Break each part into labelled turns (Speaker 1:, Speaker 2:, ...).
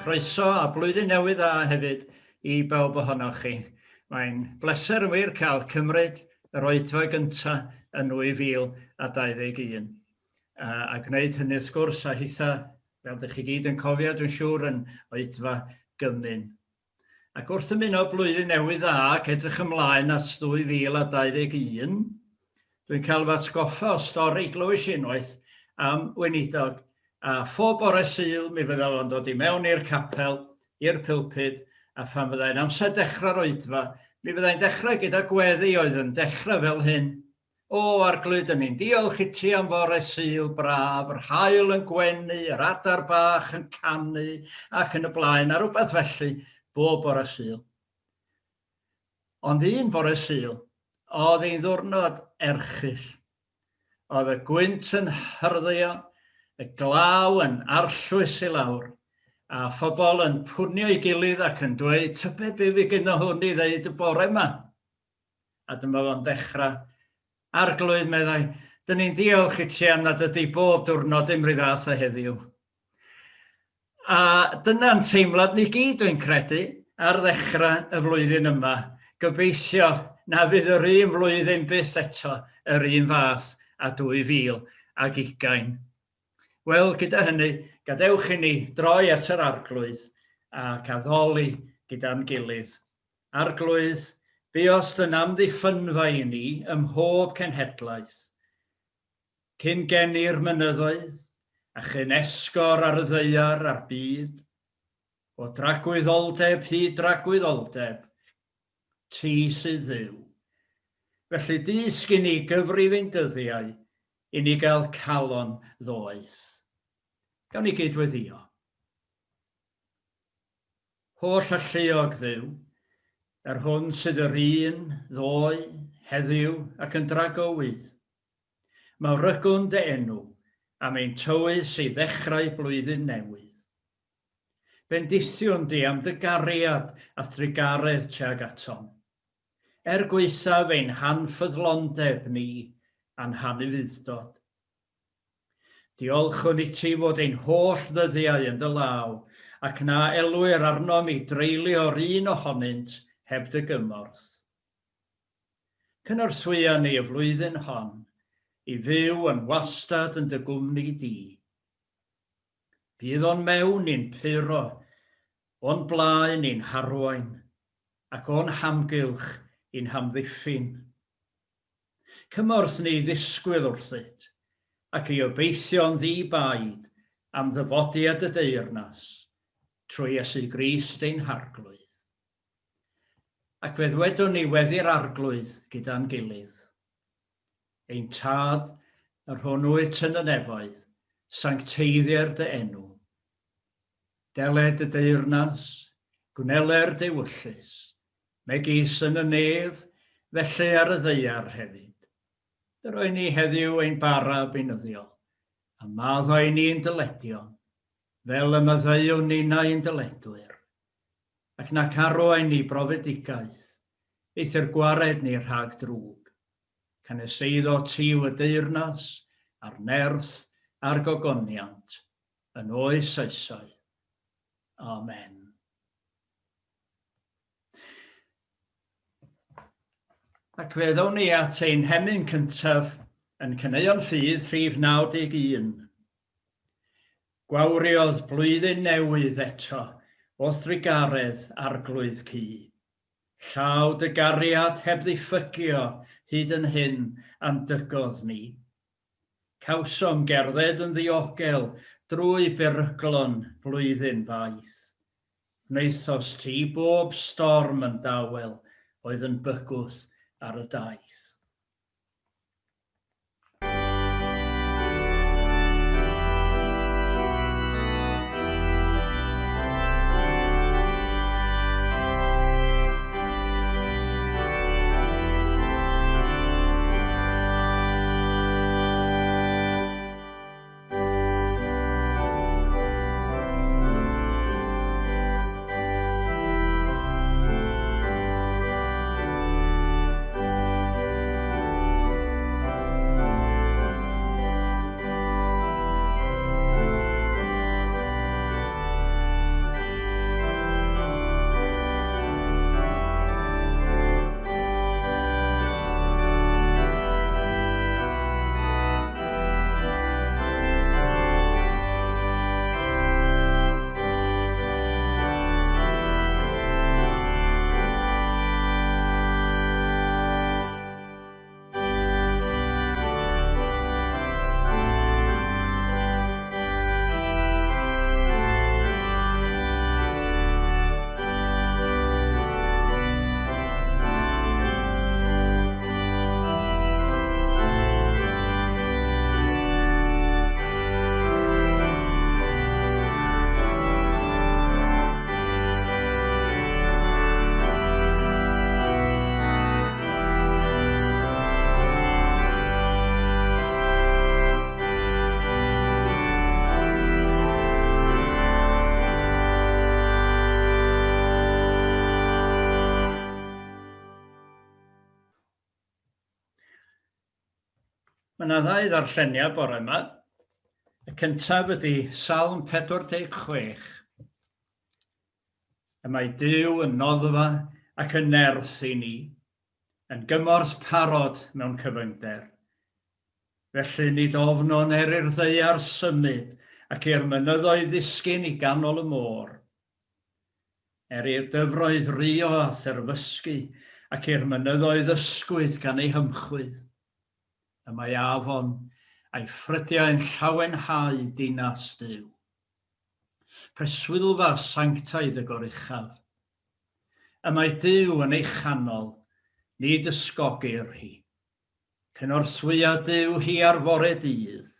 Speaker 1: chroeso a blwyddyn newydd dda hefyd i bawb ohonoch chi. Mae'n bleser yn wir cael cymryd yr oedfa gyntaf yn 2021. A gwneud hynny wrth gwrs a hitha, fel dych chi gyd yn cofio, dwi'n siŵr, yn oedfa gymun. Ac wrth ymuno blwyddyn newydd dda ac edrych ymlaen at 2021, dwi'n cael fy atgoffa o stori glywys i unwaith am weinidog, a phob bore Sul mi fydda fo'n dod i mewn i'r capel, i'r pulpud, a phan fyddai'n amser dechrau'r oedfa, mi fyddai'n dechrau gyda gweddi oedd yn dechrau fel hyn, O, Arglwydd, dyn ni'n diolch i ti am fore Sul braf, yr haul yn gwenu, yr adar bach yn canu, ac yn y blaen, a rhywbeth felly, bob bore Sul. Ond un bore Sul, oedd hi'n ddwrnod erchyll. Oedd y gwynt yn hyrddio, y glaw yn arllwys i lawr, a phobl yn pwnio ei gilydd ac yn dweud, tybed be fi gynno hwn i ddeud y bore yma? A dyma fo'n dechrau. Arglwydd, meddai, dyn ni'n diolch i ti am nad ydy bob diwrnod ddim rhy fath â heddiw. A dyna'n teimlad ni gyd, dwi'n credu, ar ddechrau y flwyddyn yma. Gobeithio na fydd yr un flwyddyn byth eto yr un fath â 2020. Wel, gyda hynny, gadewch i ni droi at yr Arglwydd ac addoli gyda'n gilydd. Arglwydd, buost yn amddiffynfa i ni ym mhob cenhedlaeth. Cyn geni'r mynyddoedd, a chyn esgor ar y ddaear a'r byd, o dragwyddoldeb hyd dragwyddoldeb, ti sydd Dduw. Felly dysg i ni gyfrif ein dyddiau, i ni gael calon ddoeth. Gawn ni gyd-weddïo. Holl alluog Dduw, yr hwn sydd yr un, ddoe, heddiw, ac yn dragywydd. Mawrygwn dy enw, am ein tywys i ddechrau blwyddyn newydd. Bendithiwn di am dy gariad a thrugaredd tuag atom. Er gwaethaf ein hanffyddlondeb ni a'n hanufudd-dod. Diolchwn iti fod ein holl ddyddiau yn dy law, ac na elwir arnom i dreulio'r un ohonynt heb dy gymorth. Cynorthwya ni y flwyddyn hon i fyw yn wastad yn dy gwmni di. Bydd o'n mewn ni'n puro, o'n blaen ni'n harwain, ac o'n hamgylch i'n hamddiffyn. Cymorth ni ddisgwyl wrthyt, ac i obeithio'n ddi-baid am ddyfodiad y deyrnas, trwy Iesu Grist ein Harglwydd. Ac fe ddwedwn ni weddi'r Arglwydd gyda'n gilydd. Ein Tad, yr hwn wyt yn y nefoedd, sancteiddier dy enw. Deled dy deyrnas, gwneler dy ewyllys, Megis yn y nef, felly ar y ddaear hefyd. Dyroi ni heddiw ein bara beunyddiol, a maddau ni'n dyledion, fel y maddeuwn ninnau ein dyledwyr. Ac nac arwain ni brofedigaeth, eithr gwared ni rhag drwg. Canys eiddo ti yw y deyrnas, a'r nerth, a'r gogoniant, yn oes oesoedd. Amen. Ac fe ddown ni at ein hemyn cyntaf yn Caneuon Ffydd rhif 91. Gwawriodd blwyddyn newydd eto o'th drugaredd Arglwydd cu. Llaw dy gariad heb ddiffygio hyd yn hyn a'n dygodd ni. Cawsom gerdded yn ddiogel drwy beryglon blwyddyn faith. Gwnaethost ti bob storm yn dawel oedd yn bygwth ar y daith. Mae yna ddau ddarlleniad bore yma. Y cyntaf ydy Salm 46. Y mae Duw yn noddfa ac yn nerth i ni, yn gymorth parod mewn cyfyngder. Felly nid ofnwn er i'r ddaear symud ac i'r mynyddoedd ddisgyn i ganol y môr. Er i'r dyfroedd rio a therfysgu ac i'r mynyddoedd ysgwyd gan eu hymchwydd. Y mae afon a'i ffrydiau'n llawenhau dinas Duw. Preswylfa sanctaidd y Goruchaf. Y mae Duw yn ei chanol, nid ysgogir hi. Cynorthwya Duw hi ar fore dydd.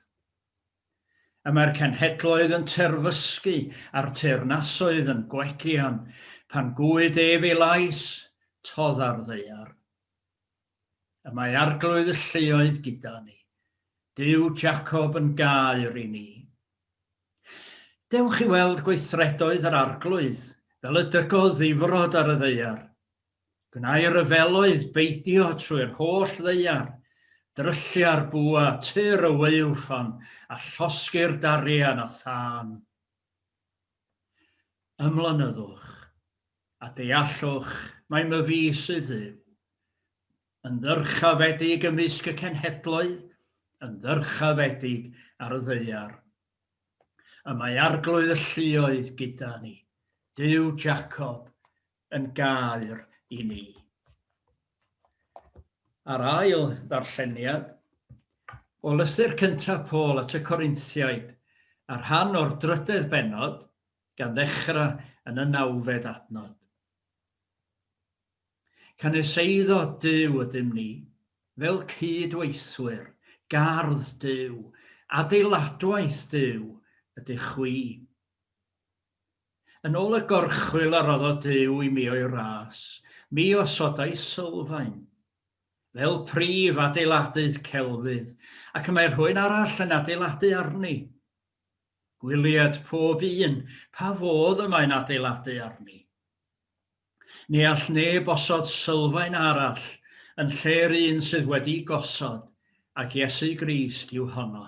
Speaker 1: Y mae'r cenhedloedd yn terfysgu a'r teyrnasoedd yn gwegian, pan gwyd ef ei lais, todd ar ddaear. Y mae Arglwydd y lluoedd gyda ni, Duw Jacob yn gaer i ni. Dewch i weld gweithredoedd yr Arglwydd, fel y dygodd ddifrod ar y ddaear. Gwnai ryfeloedd beidio trwy'r holl ddaear, dryllia'r bwa, tir y waywffon, a llosgi'r darian a thân. Ymlonyddwch, a deallwch mai myfi sydd Dduw. Yn ddyrchafedig ymysg y cenhedloedd, yn ddyrchafedig ar y ddaear. Y mae Arglwydd y lluoedd gyda ni, Duw Jacob yn gaer i ni. A'r ail ddarlleniad, o lythyr cyntaf Paul at y Corinthiaid, a rhan o'r drydedd bennod, gan ddechrau yn y nawfed adnod. Canys eiddo Duw ydym ni, fel cyd-weithwyr, gardd Duw, adeiladwaith Duw ydych chwi. Yn ôl y gorchwyl a roddodd Duw i mi o'i ras, mi osodais sylfaen, fel prif adeiladydd celfydd, ac y mae rhywun arall yn adeiladu arni. Gwylied pob un, pa fodd y mae'n adeiladu arni. Ni all neb osod sylfaen arall yn lle'r un sydd wedi'i gosod, ac Iesu Grist yw honno.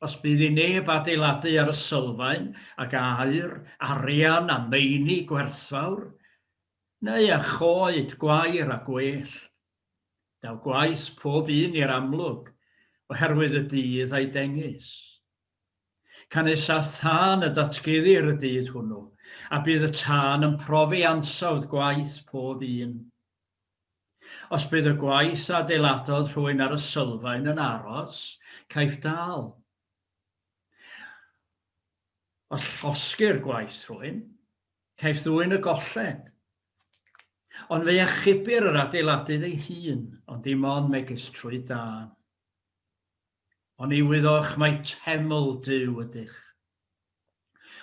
Speaker 1: Os bydd i neb adeiladu ar y sylfaen ag aur, arian a meini gwerthfawr, neu â choed, gwair a gwellt, daw gwaith pob un i'r amlwg, oherwydd y dydd a'i dengys. Canys â thân y datguddir y dydd hwnnw, a bydd y tân yn profi ansawdd gwaith pob un. Os bydd y gwaith a adeiladodd rhywun ar y sylfaen yn aros, caiff dâl. Os llosgir gwaith rhywun, caiff ddwyn y golled. Ond fe achubir yr adeiladydd ei hun, ond dim ond megis trwy dân. Oni wyddoch mai teml Duw ydych?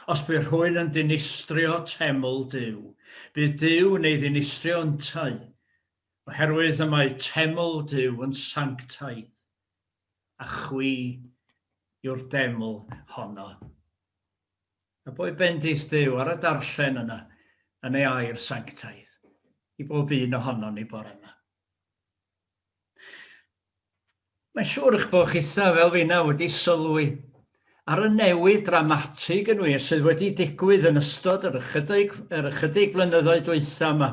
Speaker 1: Os bydd rhywun yn dinistrio teml Duw, bydd Duw yn ei ddinistrio yntau, oherwydd y mae teml Duw yn sanctaidd, a chwi yw'r deml honno. A boed bendith Duw ar y darllen yna yn ei air sanctaidd i bob un ohonon ni bore yma. Mae'n siŵr eich bod chitha fel finna wedi sylwi ar y newid dramatig yn wir sydd wedi digwydd yn ystod yr ychydig, yr ychydig flynyddoedd dwytha yma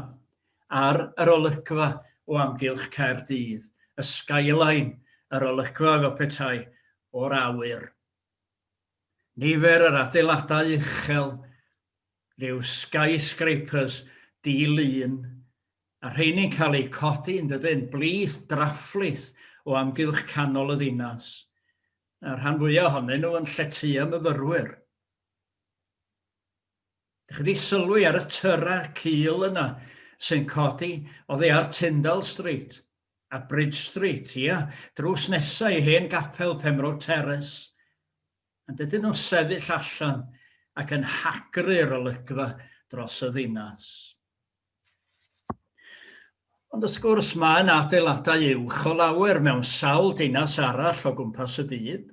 Speaker 1: ar yr olygfa o amgylch Caerdydd, y skyline, yr olygfa fel petai o'r awyr. Nifer yr adeiladau uchel, rhyw skyscrapers di-lun, a rheini'n cael eu codi, yn dydyn, blith draphlith o amgylch canol y ddinas. A'r rhan fwyaf ohonyn nhw yn lletya myfyrwyr. Dych chi wedi sylwi ar y tyrau cul yna sy'n codi oddi ar Tyndall Street a Bridge Street, ia, drws nesau i hen gapel Pembroke Terrace. Yn dydyn nhw'n sefyll allan ac yn hagru'r olygfa dros y ddinas. Ond wrth gwrs, mae yna adeiladau uwch o lawer mewn sawl dinas arall o gwmpas y byd.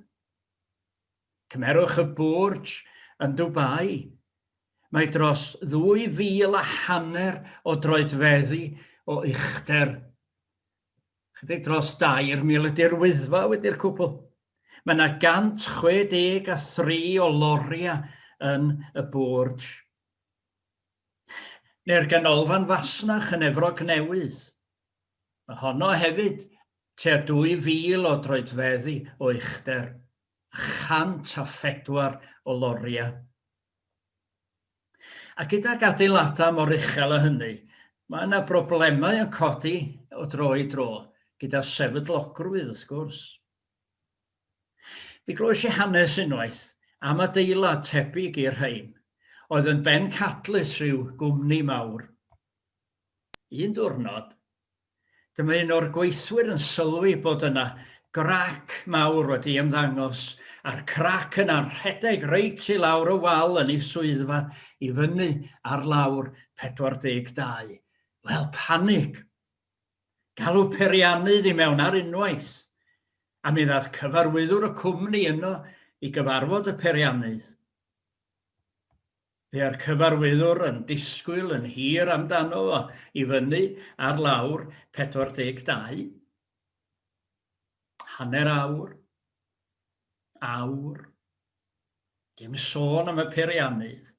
Speaker 1: Cymerwch y Burj yn Dubai. Mae dros 2,500 o droedfeddi o uchder. Chydig dros 2,000 ydy'r Wyddfa wedi'r cwbl. Mae yna 163 o loriau yn y Bwrj. Neu'r ganolfan fasnach yn Efrog Newydd. Mae honno hefyd tua 2,000 o droedfeddi o uchder a 104 o loriau. A gydag adeiladau mor uchel â hynny, mae yna broblemau yn codi o dro i dro, gyda sefydlogrwydd wrth gwrs. Mi glywais i hanes unwaith am adeilad tebyg i'r rhain, oedd yn bencadlys rhyw gwmni mawr. Un diwrnod, Dyma un o'r gweithwyr yn sylwi bod yna grac mawr wedi ymddangos, a'r crac yna'n rhedeg reit i lawr y wal yn ei swyddfa i fyny ar lawr 42. Wel, panig! Galw peiriannydd i mewn ar unwaith, a mi ddaeth cyfarwyddwr y cwmni yno i gyfarfod y peiriannydd. Bu'r cyfarwyddwr yn disgwyl yn hir amdano fo i fyny ar lawr 42. Hanner awr. Awr. Dim sôn am y peiriannydd.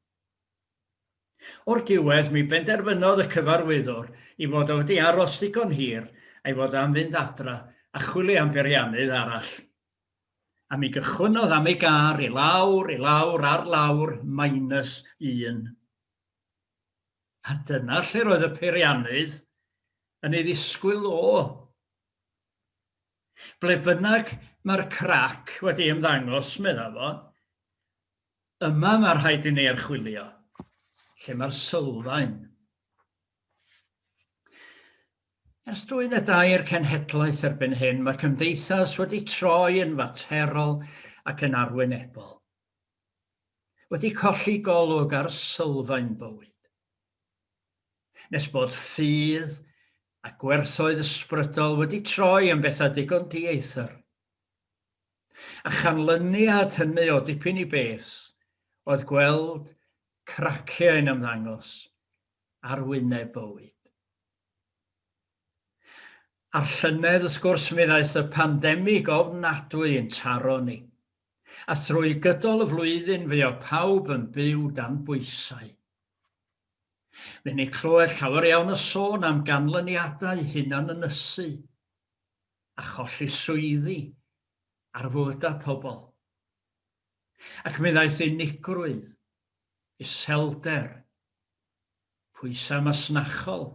Speaker 1: O'r diwedd, mi benderfynodd y cyfarwyddwr i fod o wedi aros ddigon hir a'i fod am fynd adra a chwilio am beiriannydd arall. A mi gychwynnodd am ei gar i lawr, i lawr, ar lawr, minus un. A dyna lle roedd y peiriannydd yn ei ddisgwyl o. Ble bynnag mae'r crac wedi ymddangos, medda fo, yma mae rhaid i ni archwilio, lle mae'r sylfaen. Ers dwy neu dair cenhedlaeth erbyn hyn, mae cymdeithas wedi troi yn faterol ac yn arwynebol. Wedi colli golwg ar sylfaen bywyd. Nes bod ffydd a gwerthoedd ysbrydol wedi troi yn bethau digon dieithr. A chanlyniad hynny o dipyn i beth oedd gweld craciau'n ymddangos ar wyneb bywyd. A'r llynedd, wrth gwrs, mi ddaeth y pandemig ofnadwy yn taro ni. A thrwy gydol y flwyddyn fuo pawb yn byw dan bwysau. Fe ni clywed llawer iawn o sôn am ganlyniadau hunan-ynysu a cholli swyddi ar fywydau pobl. Ac mi ddaeth unigrwydd, iselder, pwysau masnachol,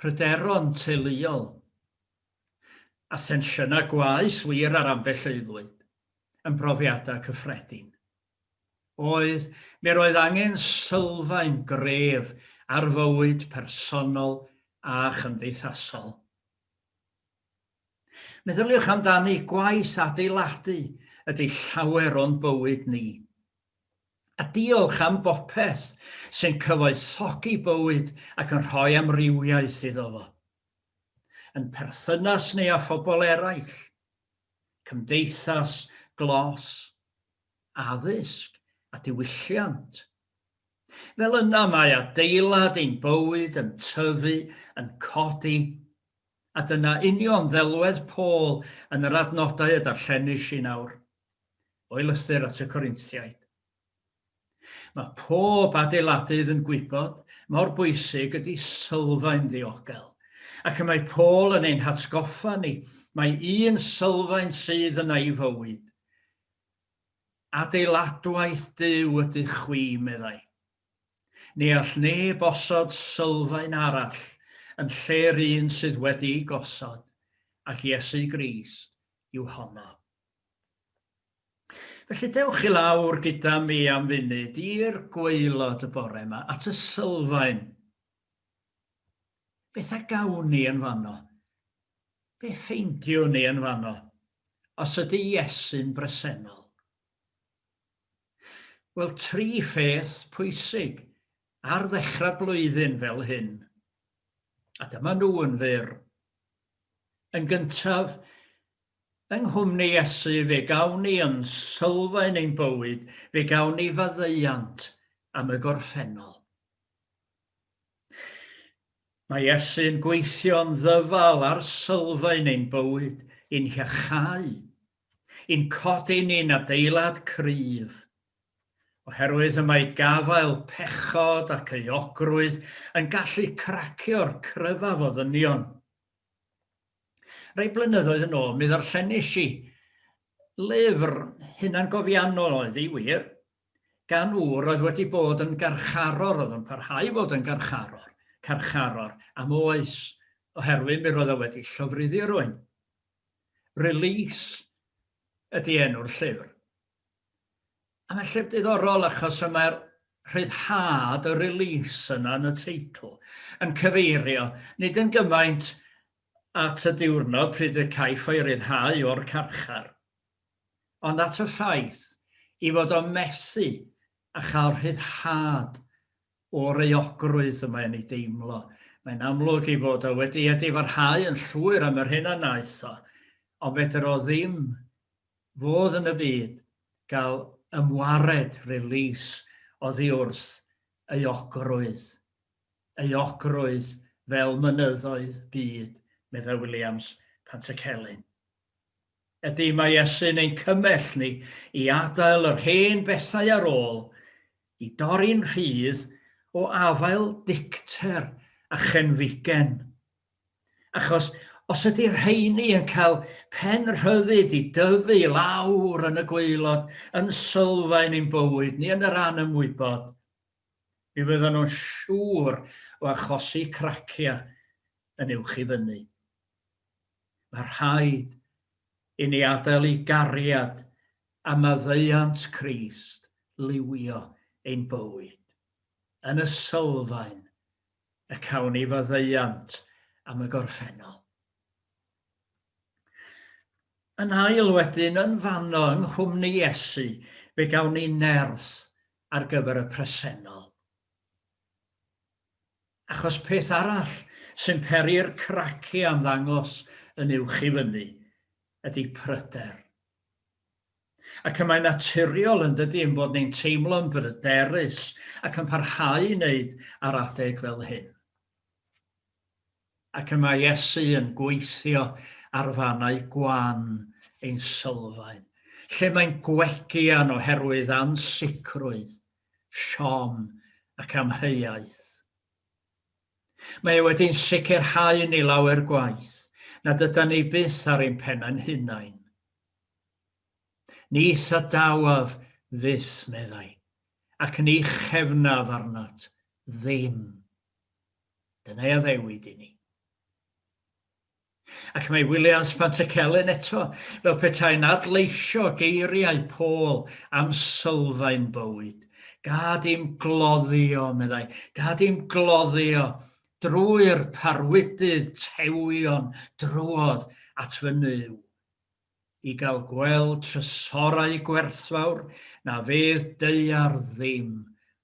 Speaker 1: pryderon teuluol, a thensiynau gwaeth wir ar ambell aelwyd, yn brofiadau cyffredin. Oedd, mi roedd angen sylfaen gref ar fywyd personol a chymdeithasol. Meddyliwch amdani, gwaith adeiladu ydy llawer o'n bywyd ni. A diolch am bopeth sy'n cyfoethogi bywyd ac yn rhoi amrywiaeth iddo fo. Yn perthynas ni â phobl eraill, cymdeithas glos, addysg a diwylliant. Fel yna mae adeilad ein bywyd yn tyfu, yn codi, a dyna union ddelwedd Paul yn yr adnodau y darllenis i nawr. O'i lythyr at y Corinthiaid. Mae pob adeiladydd yn gwybod mor bwysig ydy sylfaen ddiogel. Ac y mae Paul yn ein hatgoffa ni mae un sylfaen sydd yna i fywyd. Adeiladwaith Duw ydych chwi, meddai. Ni all neb osod sylfaen arall yn lle'r un sydd wedi'i gosod, ac Iesu Grist yw honno. Felly dewch i lawr gyda mi am funud i'r gwaelod y bore yma, at y sylfaen. Beth a gawn ni yn fanno? Be ffeindiwn ni yn fanno, os ydy Iesu'n bresennol? Wel, tri pheth pwysig ar ddechrau blwyddyn fel hyn. A dyma nhw yn fyr. Yn gyntaf, Yng nghwmni Iesu fe gawn ni yn sylfaen ein bywyd, fe gawn ni faddeuant am y gorffennol. Mae Iesu'n gweithio'n ddyfal ar sylfaen ein bywyd, i'n hiachau, i'n codi ni'n adeilad cryf. Oherwydd y mae gafael pechod ac euogrwydd yn gallu cracio'r cryfaf o ddynion. Rai blynyddoedd yn ôl, mi ddarllenis i lyfr hunangofiannol oedd i wir, gan ŵr oedd wedi bod yn garcharor, oedd yn parhau i fod yn garcharor, carcharor am oes, oherwydd mi roedd o wedi llofruddio rhywun. Release ydy enw'r llyfr. A mae'n llyfr diddorol achos y mae'r rhyddhad, y release yna yn y teitl, yn cyfeirio nid yn gymaint at y diwrnod pryd y caiff o'i ryddhau o'r carchar, ond at y ffaith i fod o'n methu a chael rhyddhad o'r euogrwydd y mae'n ei deimlo. Mae'n amlwg ei fod o wedi edifarhau yn llwyr am yr hyn a wnaeth o, ond fedr o ddim fodd yn y byd gael ymwared, release, oddi wrth euogrwydd. Euogrwydd fel mynyddoedd byd, meddai Williams Pantycelyn. Ydy, mae Iesu'n ein cymell ni i adael yr hen bethau ar ôl, i dorri'n rhydd o afael dicter a chenfigen. Achos os ydy rheini yn cael pen rhyddid i dyfu lawr yn y gwaelod, yn sylfaen ein bywyd ni yn yr anymwybod, mi fyddan nhw'n siŵr o achosi craciau yn uwch i fyny. Mae rhaid i ni adael i gariad a maddeuant Crist liwio ein bywyd yn y sylfaen y cawn ni faddeuant am y gorffennol. Yn ail wedyn, yn fanno yng nghwmni Iesu, fe gawn ni nerth ar gyfer y presennol. Achos peth arall sy'n peri'r craciau ymddangos yn uwch i fyny ydy pryder. Ac y mae'n naturiol yn dydy ein bod ni'n teimlo'n bryderus ac yn parhau i wneud ar adeg fel hyn. Ac y mae Iesu yn gweithio ar fannau gwan ein sylfaen, lle mae'n gwegian oherwydd ansicrwydd, siom ac amheuaeth. Mae e wedi'n sicrhau ni lawer gwaith nad ydan ni byth ar ein pennau'n hunain. Nis adawaf fyth, meddai, ac ni chefnaf arnat ddim. Dyna'i addewid i ni. Ac mae Williams Pantycelyn eto, fel petai'n adleisio geiriau Paul am sylfaen bywyd. Gad i'm gloddio, meddai, gad i'm gloddio drwy'r parwydydd tewion drwodd at fy Nuw. i gael gweld trysorau gwerthfawr na fydd daear ddim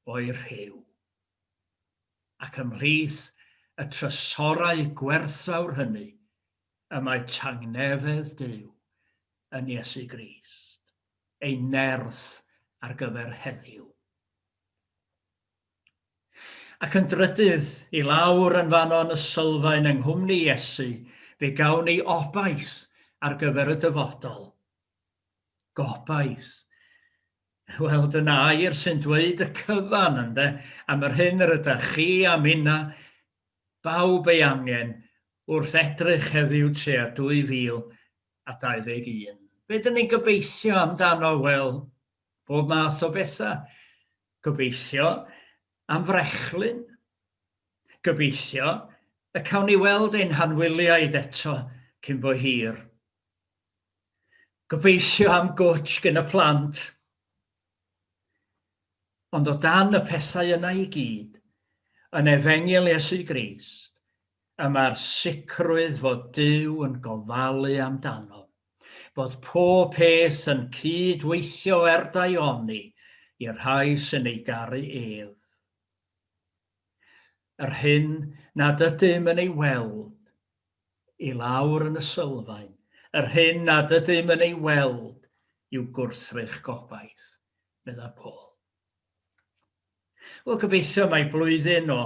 Speaker 1: o'i rhyw. Ac ymhlith y trysorau gwerthfawr hynny y mae tangnefedd Duw yn Iesu Grist, ein nerth ar gyfer heddiw. Ac yn drydydd, i lawr yn fanno yn y sylfaen yng nghwmni Iesu, fe gawn ni obaith ar gyfer y dyfodol. Gobaith. Wel, dyna air sy'n dweud y cyfan, ynde, am yr hyn yr ydych chi a minna, bawb ei angen, wrth edrych heddiw tua 2021. Be dyn ni'n gobeithio amdano? Wel, bob math o bethau. Gobeithio am frechlyn. Gobeithio y cawn ni weld ein hanwyliaid eto cyn bo hir. Gobeithio am gwtsh gen y plant. Ond o dan y pethau yna i gyd, yn Efengyl Iesu Grist, y mae'r sicrwydd fod Duw yn gofalu amdanom, bod pob peth yn cyd-weithio er daioni i'r rhai sy'n ei garu ef. Yr hyn nad ydym yn ei weld i lawr yn y sylfaen, yr hyn nad ydym yn ei weld yw gwrthrych gobaith, meddai Paul. Wel, gobeithio mai blwyddyn o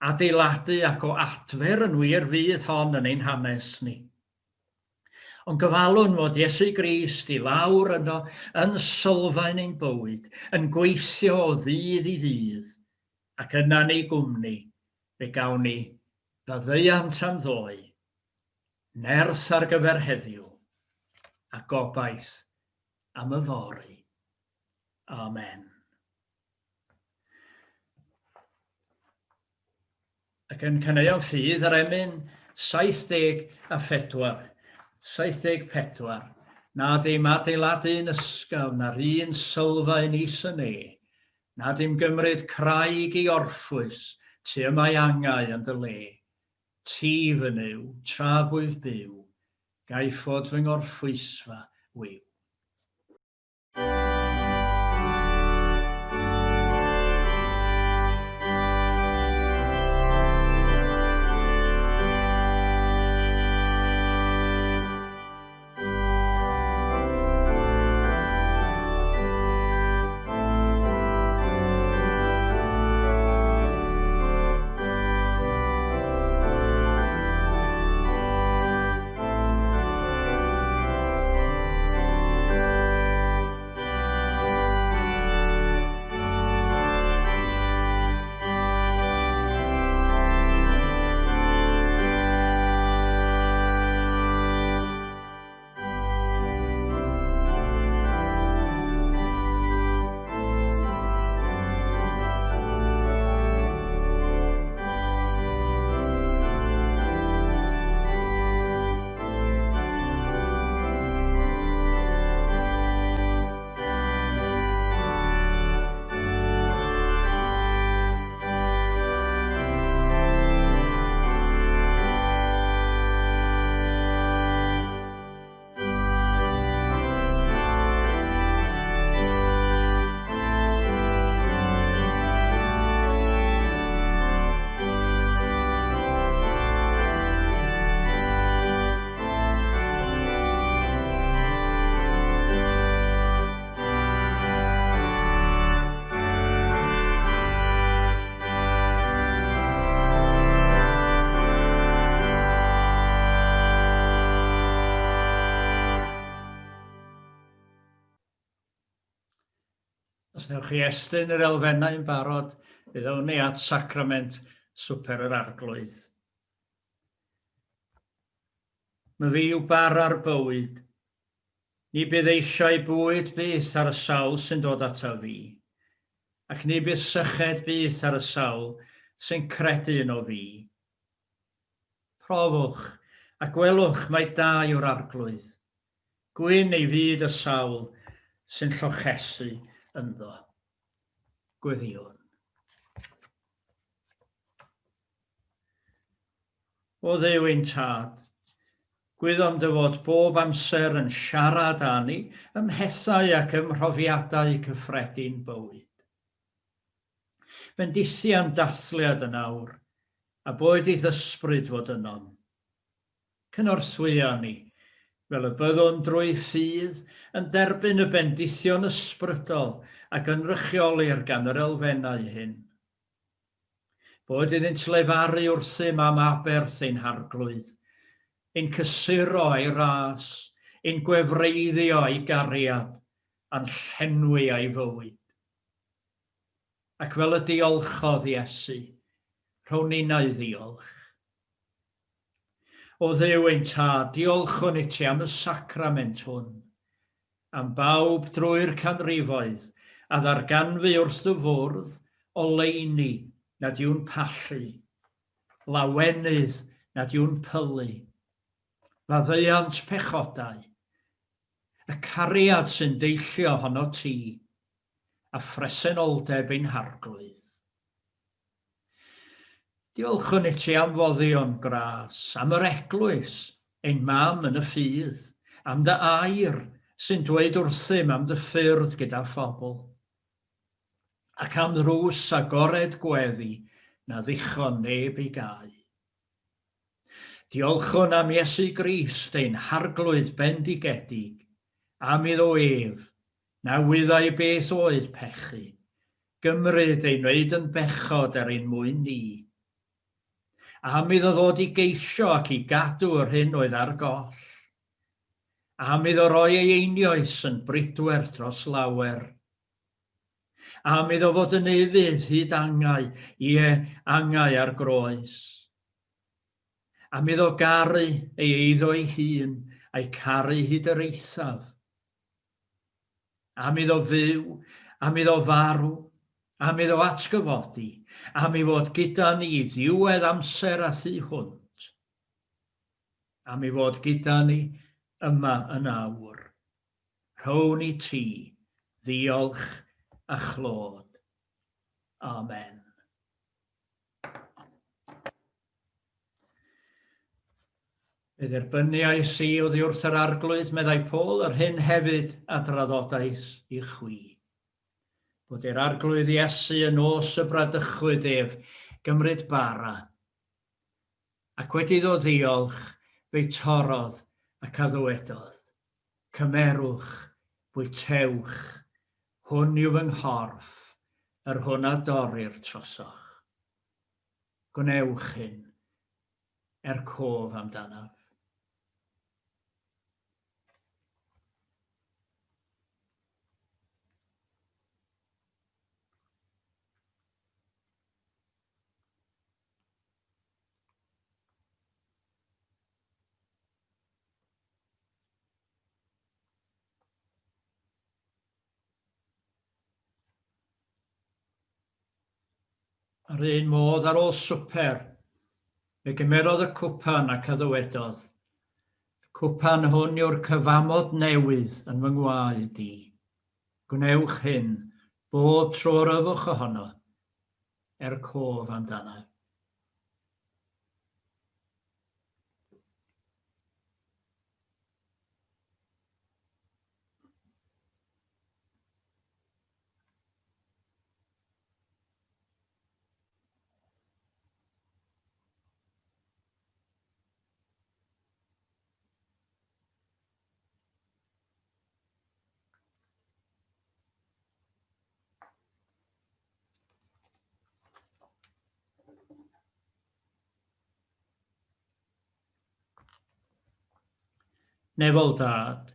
Speaker 1: Adeiladu ac o adfer yn wir fydd hon yn ein hanes ni. Ond gofalwn fod Iesu Grist i lawr yno yn sylfaen ein bywyd, yn gweithio o ddydd i ddydd, ac yna'n ei gwmni, fe gawn ni faddeuant am ddoe, nerth ar gyfer heddiw, a gobaith am yfory. Amen. Ac yn caneuon ffydd yr emyn 74, 74, na dim adeiladu'n ysgafn na'r un sylfaen is y ne, na dim gymryd craig i orffwys, tu y mae angau yn dy le. Ti, fy Nuw, tra bwyf byw, gaiff fod fy ngorffwysfa wiw. Os wnewch chi estyn yr elfennau yn barod, fe ddown ni at sacrament swper yr Arglwydd. Mae fi yw bara'r bywyd. Ni bydd eisiau bwyd byth ar y sawl sy'n dod ataf fi, ac ni bydd syched byth ar y sawl sy'n credu yno fi. Profwch, a gwelwch mai da yw'r Arglwydd. Gwyn ei fyd y sawl sy'n llochesu ynddo. Gweddïwn. O Dduw ein Tad, gwyddom dy fod bob amser yn siarad â ni ym mhethau ac ym mhrofiadau cyffredin bywyd. Bendithian dathliad yn awr, a boed i'th ysbryd fod ynom. Cynorthwya ni, fel y byddwn drwy ffydd yn derbyn y bendithion ysbrydol a gynrychiolir gan yr elfennau hyn. Boed iddynt lefaru wrthym am aberth ein Harglwydd, ein cysuro a'i ras, ein gwefreiddio a'i gariad, a'n llenwi a'i fywyd. Ac fel y diolchodd Iesu, rhown ninnau ddiolch. O Dduw ein Tad, diolchwn i ti am y sacrament hwn, am bawb drwy'r canrifoedd a ddarganfu wrth dy fwrdd oleuni nad yw'n pallu, lawenydd nad yw'n pylu, faddeuant pechodau, y cariad sy'n deillio ohono ti, a phresenoldeb ein Harglwydd. Diolchwn i ti am foddion gras, am yr eglwys, ein mam yn y ffydd, am dy air sy'n dweud wrthym am dy ffyrdd gyda phobl, ac am ddrws agored gweddi na ddichon neb ei gau. Diolchwn am Iesu Grist, ein Harglwydd bendigedig, am iddo ef, na wyddai beth oedd pechu, gymryd ei wneud yn bechod er ein mwyn ni. Am iddo ddod i geisio ac i gadw yr hyn oedd ar goll. Am iddo roi ei einioes yn bridwerth dros lawer. Am iddo fod yn ufudd hyd angau, ie, angau ar groes. Am iddo garu ei eiddo ei hun, a'i caru hyd yr eithaf. Am iddo fyw, am iddo farw, am iddo atgyfodi, am ei fod gyda ni i ddiwedd amser a thu hwnt. Am ei fod gyda ni yma yn awr. Rhown i ti ddiolch a chlod. Amen. Fe dderbyniais i oddi wrth yr Arglwydd, meddai Paul, yr hyn hefyd a draddodais i chwi. Bod i'r Arglwydd Iesu y nos y bradychwyd ef gymryd bara, ac wedi iddo ddiolch, fe'i torrodd ac a ddywedodd, Cymerwch, bwytewch, hwn yw fy nghorff, yr hwn a dorrir trosoch. Gwnewch hyn er cof amdanaf. Yr un modd ar ôl swper, fe gymerodd y cwpan ac a ddywedodd, Y cwpan hwn yw'r cyfamod newydd yn fy ngwaed i. Gwnewch hyn, bob tro yr yfwch ohono, er cof amdanaf. Nefol Dad,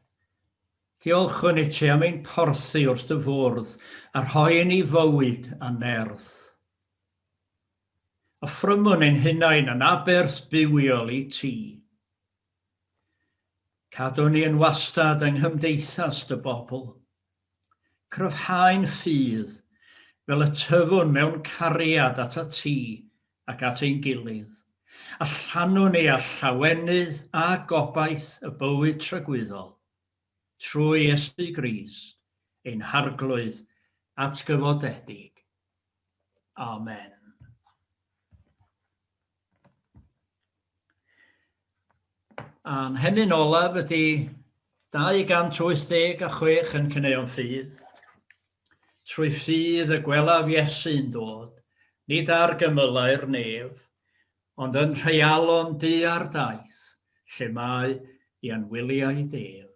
Speaker 1: diolchwn i ti am ein porthi wrth dy fwrdd a rhoi i ni fywyd a nerth. Offrymwn ein hunain yn aberth bywiol i ti. Cadw ni yn wastad yng nghymdeithas dy bobl. Cryfhau'n ffydd, fel y tyfwn mewn cariad atat ti ac at ein gilydd, a llanwn ni â llawenydd a gobaith y bywyd tragwyddol, trwy Iesu Grist, ein Harglwydd atgyfodedig. Amen. A'n hemyn olaf ydy 286 yn Caneuon Ffydd. Trwy ffydd y gwelaf Iesu'n dod, nid ar gymylau'r nef, ond yn rheialon du ar daith, lle mae i anwyliaid ef.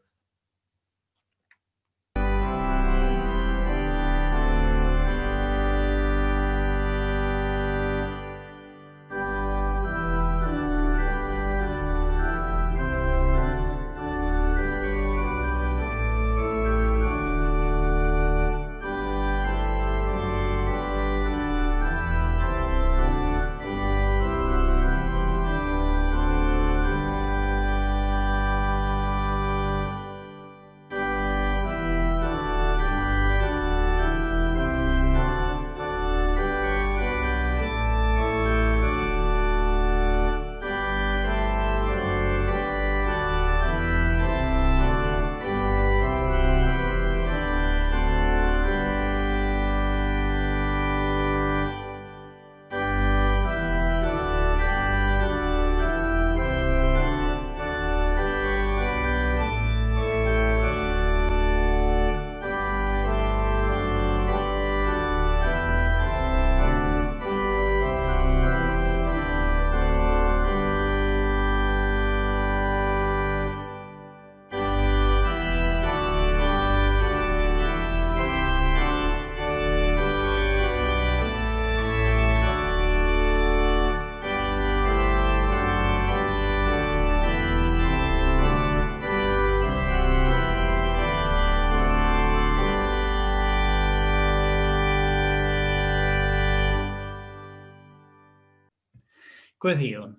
Speaker 1: Gweddïwn.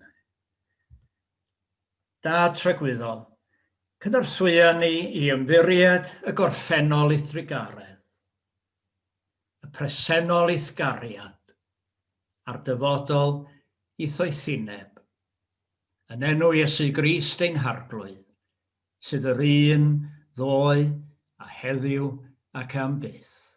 Speaker 1: Dad tragwyddol, cynorthwya ni i ymddiried y gorffennol i'th drugaredd, y presennol i'th gariad, a'r dyfodol i'th ddoethineb. Yn enw Iesu Grist ein Harglwydd, sydd yr un ddoe a heddiw ac am byth.